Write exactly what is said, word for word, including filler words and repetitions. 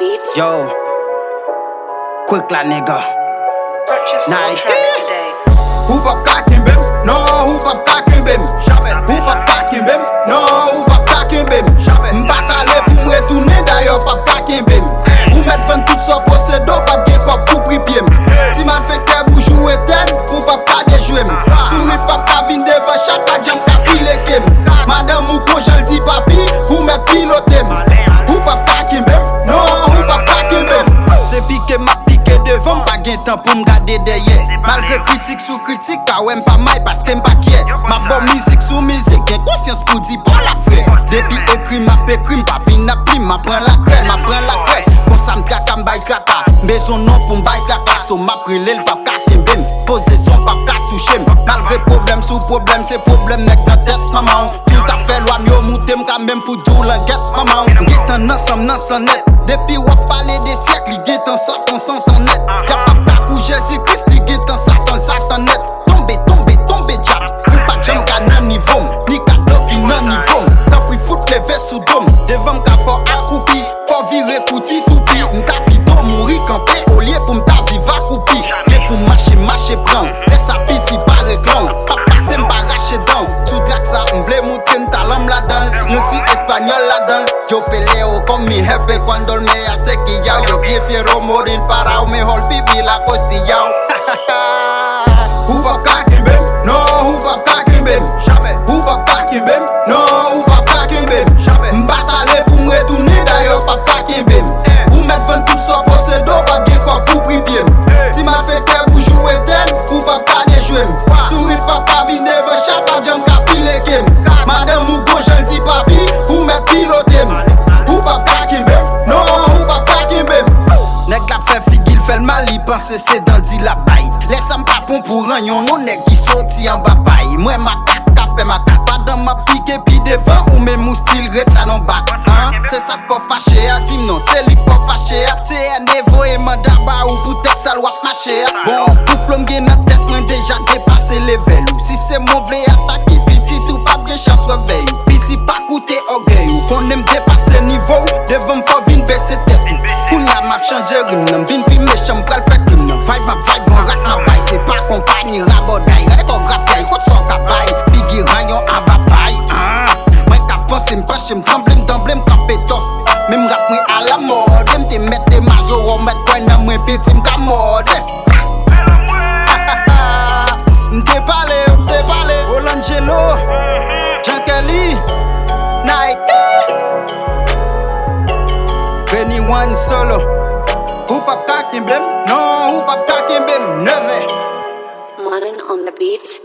Yo, quick la nigga. Purchase all tracks today. Ou p ap ka kenbe m, non, ou p ap ka kenbe m. Ou p ap ka kenbe m, non, ou p ap ka kenbe m. M pa t ale pou m retounen, dayè w p ap ka kenbe m. Ou mèt vann tout sa w posede, w p ap gen kòb pou pri pye m. Ti malfektè boujou etèn, ou p ap ka dejwe m. Souri p ap ka vin devan chat, p ap janm ka pile ke m. Madanm ou gon jan l di papi, ou mèt pilote m. Ou p ap ka kenbe m, non, ou p ap ka kenbe m. Se pike m ap pike devan, m pa gen tan pou m gade dèyè. Malgre kritik sou kritik, pa wè m pa may paske m pa kyè. M ap ba w mizik sou mizik, gen konsyans pou di pa w la frè. Depi ekri m ap ekri, m pa vin ap plim, m ap pran lakrè, m ap pran lakrè. Konsa m traka, m bay traka. M bezwen non pou m bay traka, so m ap rele l p ap ka kenbe m. Poze son p ap ka touche m. Malgre pwoblèm sou pwoblèm, se pwoblèm nèg nan tèt manman w. Si w t ap fè lwa m yo moute, m ka menm fout di w langèt manman w. M gentan nan san m, nan san nèt. Depi w ap pale de syèk, li gentan satan, satan nèt. Dyab ap tankou Jezi Kris, li gentan satan, satan nèt. Tonbe, tonbe, tonbe dyab. Ou p ap janm ka nan nivo m, ni kado ki nan nivo m. Tanpri fout leve sou do m. Devan m ka fè w akwoupi, fè w vire kou ti toupi. M ta pito mouri kanpe olye pou m ta viv akwoupi. Gen pou m mache, mache pran w. Lè sa piti pa regle w. P ap pase m pa rache dan w. Sou trak sa m vle moutre m talan m ladan l. Yon ti espanyòl ladan l. Yo pele o con mi jefe cuando él me hace quillao. Yo prefiero morir parado, mejor vivir acostillado. Ou p ap ka kenbe m, non, ou p ap ka kenbe m. Ou p ap ka kenbe m, non, ou p ap ka kenbe m. M pa t ale pou m retounen, dayè w p ap ka kenbe m. Ou mèt vann tout sa w posede, w p ap gen kòb pou pri pye m. Ti malfektè boujou etèn, ou p ap ka dejwe m. Souri p ap ka vin devan chat, p ap janm ka pile ke m. Madanm ou gon jan l di papi, ou mèt pilote m. Ou p ap ka kenbe m, non, ou p ap ka kenbe m. Nèg la fè figi l fè l mal, li panse se dandi l ap bay. Lè sa m pa pon pou ranyon, non nèg ki soti anba pay. Mwen makak ka fè makak, pandan m ap pike pi devan, ou menm ou still ret la nan bak. An, se sa k fè w fache a, di m non, se li k fè w fache a. Se N E voye manda ba ou pou tèt sal w ap mache a. Bon, pou flo m gen nan tèt mwen deja depase level ou. Si se mwen w vle atake, pitit ou p ap gen chans revèy ou. Piti pa koute ògèy ou, konnen m depase nivo w. Devan m fò w vin bese tèt ou. Kounya m ap chanje rim nan, m vin pi mechan, m pral fè krim nan. Vibe m ap vibe, mwen rat m ap bay, se pa konpani rabòday. Gade kò grapyay, kot sa w ka bay? Figi ranyon anba pay, ah. Mwen ka fonse, m panche, m tranble, m danble, m kanpe tòf. Menm rap mwen alamòde, m te mèt te mazoro, mèt kwè nan mwen, piti m ka mòde. M te pale, m te pale. Olangelo, Jan Kelly, Nike, Benny One Solo. Ou p ap ka kenbe m, non, ou p ap ka kenbe m, nevè. Modern on the beat.